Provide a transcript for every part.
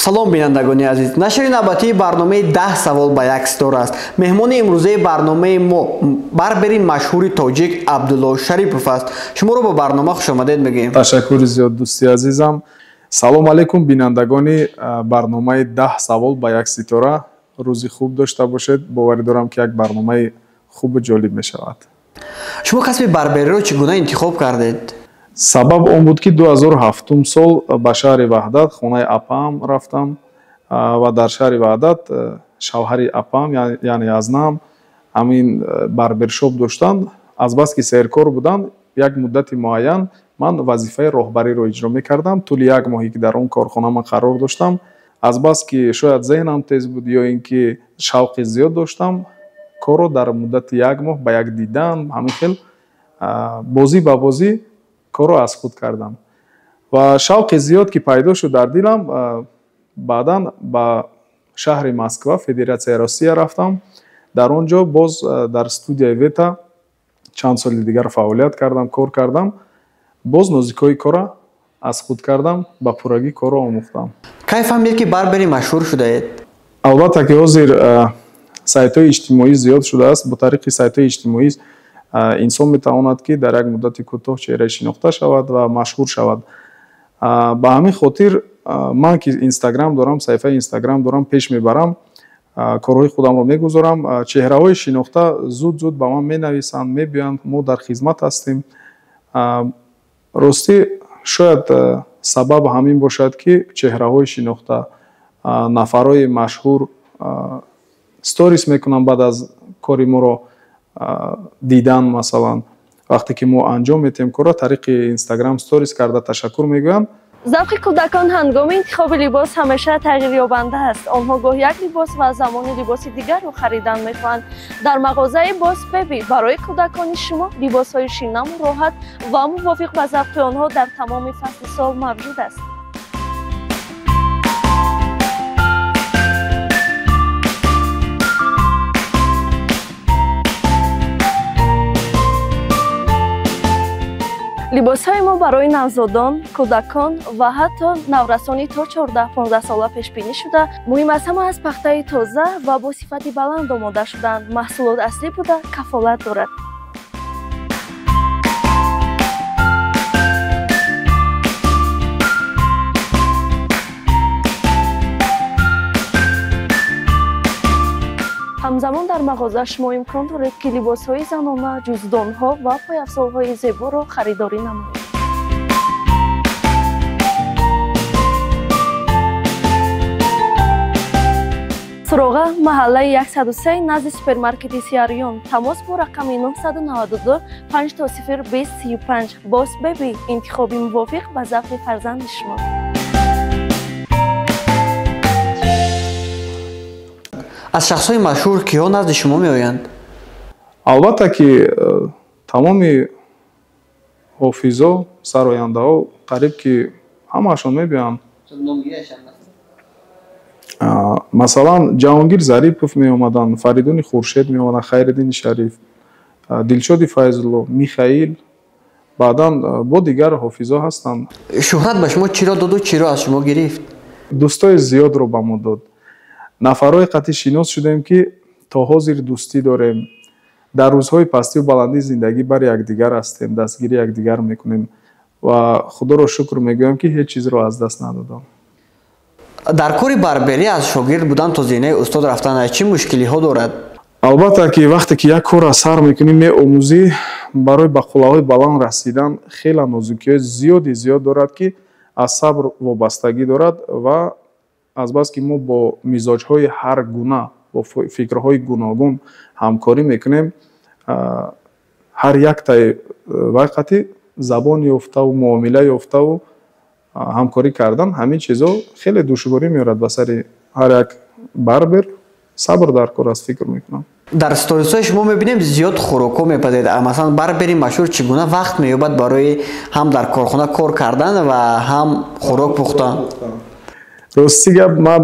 Салом, бинандагони азиз. Нашри навбатии барномаи 10 савол ба як ситора аст. Меҳмони имрӯзаи барномаи мо барбери машҳури тоҷик Абдулло Шарипов аст. Шуморо ба барнома хушомадед мегӯем. Ташаккури зиёд, дӯсти азизам. Салом алейкум, бинандагони барномаи 10 савол ба як ситора. Рӯзи хуб дошта бошед. Боварӣ дорам, ки як барномаи хубу ҷолиб мешавад. Шумо касби барбериро чӣ гуна интихоб кардед? Сабаб он буд, ки 2007 сол ба шаҳри Ваҳдат, хонаи апаам рафтам ва дар шаҳри Ваҳдат шавҳари апаам, яъне азнам, ҳамин барбершоп доштанд. Азбаски серкор буданд, як муддати муайян ман вазифаи роҳбариро иҷро мекардам. Тӯли як моҳе, ки дар он корхона ман қарор доштам, азбаски шояд зеҳнам тез буд ё ин ки шавқи зиёд доштам, корро дар муддати як моҳ ба як дидан, ҳамин хел бозӣ ба бозӣ корро аз худ кардам ва шавқи зиёд ки пайдо шуд дар дилам, баъдан ба шаҳри Москва, Федератсияи Россия рафтам. Дар он ҷо боз дар студияи Вета чанд соли дигар фаъолият кардам, кор кардам, боз нозикҳои корро аз худ кардам, ба пуррагӣ корро омӯхтам. Кай фаҳмид, ки барбери машҳур шудаед? Албатта, ки ҳозир сайтҳои иҷтимоӣ зиёд шудааст. Бо тариқи сайтҳои иҷтимоӣ инсон метавонад, ки дар як муддати кӯтоҳ чеҳраи шинохта шавад ва машҳур шавад. Ба ҳамин хотир ман, ки Инстаграм дорам, саҳифаи Инстаграм дорам, пеш мебарам, корҳои худамро мегузорам, чеҳраҳои шинохта зуд зуд ба ман менависанд, мебиёянд, мо дар хизмат ҳастем. Ростӣ, шояд сабаб ҳамин бошад, ки чеҳраҳои шинохта, нафарҳои машҳур сторис мекунанд баъд аз кори моро дидан. Масалан, вақте ки мо анҷом метиҳем корро, тариқи Инстаграм сторис карда ташаккур мегӯянд. Завқи кӯдакон ҳангоми интихоби либос ҳамеша тағйирёбанда аст. Онҳо гоҳ як либос ва замони либоси дигарро харидан мехоҳанд. Дар мағозаи Бос Беби барои кӯдакони шумо либосҳои шинаму роҳат ва мувофиқ ба завқи онҳо дар тамоми фасли сол мавҷуд аст. Либосҳои мо барои навзодон, кӯдакон ва ҳатто наврасони то 14-15 сола пешбинӣ шуда, муҳим аз ҳама, аз пахтаи тоза ва бо сифати баланд омода шудаанд. Маҳсулот аслӣ буда, кафолат дорад. Ҳамзамон дар мағоза шумо имкон доред, ки либосҳои занона, ҷуздонҳо ва пойафзолҳои зеборо харидорӣ намоед. Суроға: маҳаллаи 103, назди супермаркети Сиариён. Тамос бо рақами 992 5 0 20 35. Бос Беби — интихоби мувофиқ ба завқи фарзанди шумо. Аз шахсҳои машҳур киҳо назди шумо меоянд? Албатта, ки тамоми ҳофизо, сарояндаҳо, қариб ки ҳамаашон мебиёянд. Масалан, Ҷаҳонгир Зарипов меомаданд, Фаридуни Хуршед меомаданд, Хайриддини Шариф, Дилшоди Файзулло, Михаил, баъдан бо дигар ҳофизо ҳастанд. Шӯҳрат ба шумо чиро доду чиро аз шумо гирифт? Дӯстои зиёдро ба мо дод. Нафарҳои қатъӣ шинос шудем, ки то ҳозир дӯстӣ дорем, дар рӯзҳои пастию баландии зиндагӣ бари якдигар ҳастем, дастгири якдигар мекунем ва Худоро шукр мегӯям, ки ҳеҷ чизро аз даст надодам. Дар кори барберӣ аз шогирд будан то зинаи устод рафтан чӣ мушкилиҳо дорад? Албатта, ки вақте ки як корро сар мекунӣ, меомӯзӣ, барои ба қуллаҳои баланд расидан хеле нозукиҳои зиёди зиёд дорад, ки аз сабр вобастагӣ дорад. Ва азбаски мо бо мизоҷҳои ҳар гуна, бо фикрҳои гуногун ҳамкорӣ мекунем, ҳар яктаи вай қатъи забон ёфтаву муомила ёфтаву ҳамкорӣ кардан, ҳамин чизҳо хеле душворӣ меорад ба сари ҳар як барбер. Сабр дар кор аст, фикр мекунам. Дар сторисҳои шумо мебинем, зиёд хӯрокҳо мепазед. Масалан, барбери машҳур чӣ гуна вақт меёбад барои ҳам дар корхона кор кардан ва ҳам хӯрок пухтан? Рости гап, ман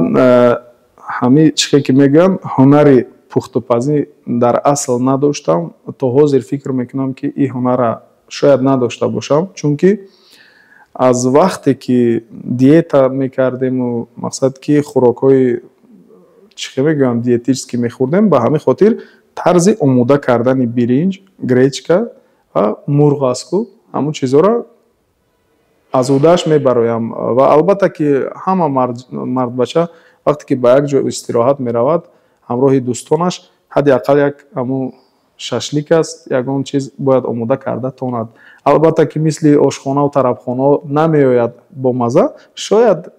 ҳамин чихе ки мегӯям, ҳунари пухтупазӣ дар асл надоштам. То ҳозир фикр мекунам, ки ин ҳунарра шояд надошта бошам, чунки Аз вақте ки диета мекардему, мақсад ки хӯрокҳои чӣ хел мегӯям, диетически мехӯрдем, ба ҳамин хотир тарзи омода кардани биринҷ, гречка ва мурғ аст ку, ҳамун чизҳоро аз ӯдааш мебароям. Ва албатта ки ҳама мардбача вақте ки ба як ҷо истироҳат меравад, ҳамроҳи дӯстонаш ҳадди ақал як ҳамун шашлик аст, ягон чиз бояд омода карда тонад. Албатта ки мисли ошхонаву тарабхонаҳо намеояд бо маза, шояд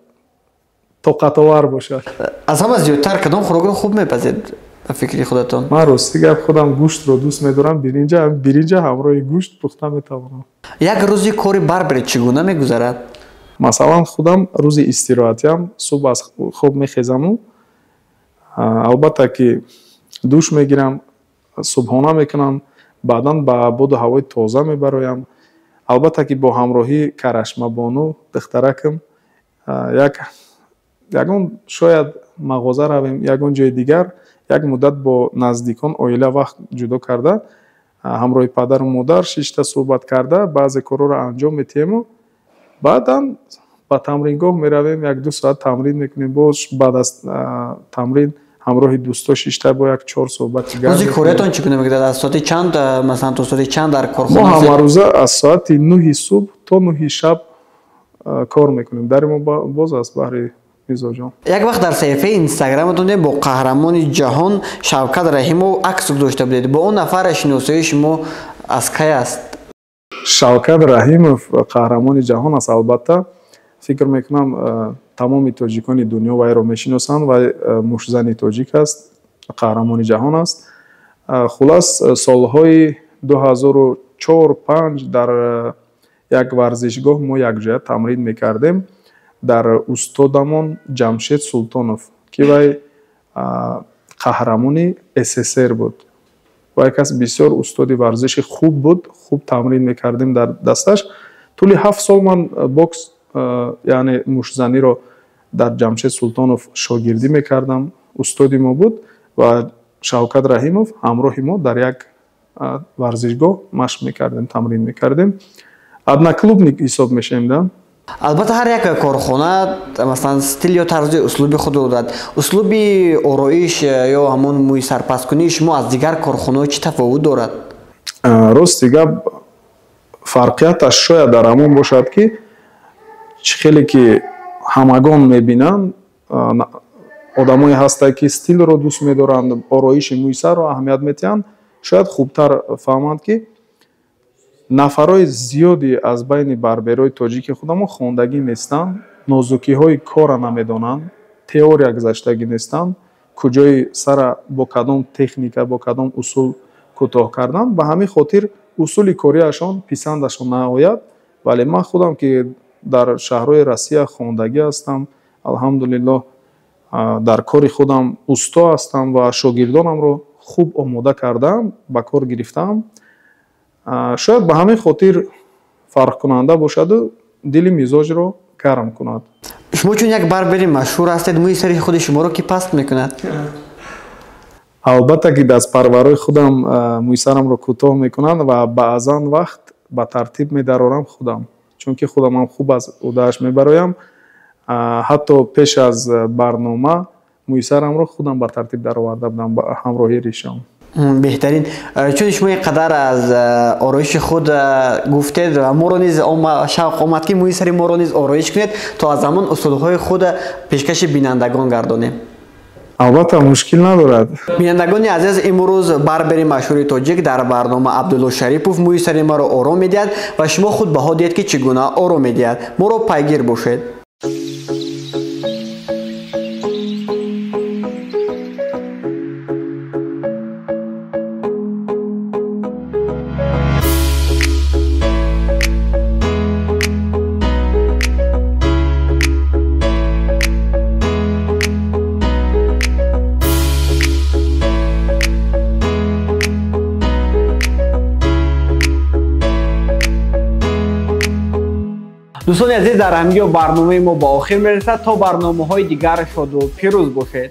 тоқатовар бошад. Аз ҳама зиёдтар кадом хӯрокро хуб мепазед ба фикри худатон? Ман рости гап худам гӯштро дӯст медорам, биринҷа ҳамроҳи гӯшт пухта метавонам. Як рӯзи кори барбери чӣ гуна мегузарад? Масалан, худам рӯзи истироҳатиам субҳ аз хоб мехезаму, албатта ки душ мегирам, субҳона мекунам, баъдан ба боду ҳавои тоза мебароям. Албатта ки бо ҳамроҳии Карашмабону духтаракам ягон шояд мағоза равем, ягон ҷои дигар, як муддат бо наздикон оила вақт ҷудо карда, ҳамроҳи падару модар шишта суҳбат карда, баъзе корҳоро анҷом метиҳему баъдан ба тамрингоҳ меравем, як-ду соат тамрин мекунем, боз баъд аз тамрин ҳамроҳи дӯсто шишта бо як чор суҳбати гарм. Рӯзи кориятон чӣ гуна мегузарад? Аз соати чанд, масалан, то соати чанд дар корхона? Мо ҳамарӯза аз соати 9 субҳ то 9 шаб кор мекунем. Дари мо боз аст баҳри мизоҷон. Як вақт дар саҳифаи инстаграматон бо қаҳрамони ҷаҳон Шавкат Раҳимов акс гузошта будед. Бо он нафар шиносоии шумо аз кай аст? Шавкат Раҳимов қаҳрамони ҷаҳон аст, албатта. Фикр мекунам тамоми тоҷикони дунё вайро мешиносанд. Вай мушзани тоҷик аст, қаҳрамони ҷаҳон аст. Хулас, солҳои 2004-5 дар як варзишгоҳ мо якҷоя тамрин мекардем дар устодамон Ҷамшед Султонов, ки вай қаҳрамони СССР буд. Вай кас бисёр устоди варзиши хуб буд, хуб тамрин мекардем дар дасташ. Тӯли 7 сол ман бокс, яъне мушзаниро дар Ҷамшед Султонов шогирдӣ мекардам, устоди мо буд ва Шавкат Раҳимов ҳамроҳи мо дар як варзишгоҳ машқ мекардем, тамрин мекардем. Одноклубник ҳисоб мешавем, да? Албатта ҳар як корхона масалан стил ё тарзи услуби худро дорад. Услуби ороиш ё ҳамон мӯи сарпасткунии шумо аз дигар корхонаҳо чӣ тафовут дорад? Рости гап, фарқияташ шояд дар ҳамон бошад ки чӣ хеле ки ҳамагон мебинанд, одамое ҳастанд ки стилро дӯст медоранд, ороиши мӯи сарро аҳамият метиҳанд, шояд хубтар фаҳманд ки нафарҳои зиёде аз байни барберҳои тоҷики худамон хондагӣ нестанд, нозукиҳои корро намедонанд, теория гузаштагӣ нестанд, куҷои сара бо кадом техника, бо кадом усул кӯтоҳ кардан. Ба ҳамин хотир усули кориашон писандашон наояд. Вале ман худам ки дар шаҳрҳои Россия хондагӣ ҳастам, алҳамдулиллоҳ, дар кори худам усто ҳастам ва шогирдонамро хуб омода кардаам, ба кор гирифтаам. Шояд ба ҳамин хотир фарқкунанда бошаду дили мизоҷро гарм кунад. Шумо чун як барбери машҳур ҳастед, мӯи сари худи шуморо ки паст мекунад? Албатта ки дастпарварҳои худам мӯи сарамро кӯтоҳ мекунанд ва баъзан вақт ба тартиб медарорам худам, чунки худамам хуб аз ӯдааш мебароям. Ҳатто пеш аз барнома мӯи сарамро худам ба тартиб дароварда будам ба ҳамроҳии ришам. Беҳтарин. Чун шумо ин қадар аз ороиши худ гуфтед, моро низ шавқ омад ки мӯи сари моро низ ороиш кунед, то аз ҳамон усулҳои худ пешкаши бинандагон гардонем. Албатта мушкил надорад. Бинандагони азиз, имрӯз барбери машҳури тоҷик дар барнома Абдулло Шарипов мӯи сари маро ором медиҳад ва шумо худ баҳо диҳед ки чӣ гуна ором медиҳад. Моро пайгир бошед. Дӯстони азиз, дар ҳамин ҷо барномаи мо ба охир мерасад. То барномаҳои дигар шоду пирӯз бошед.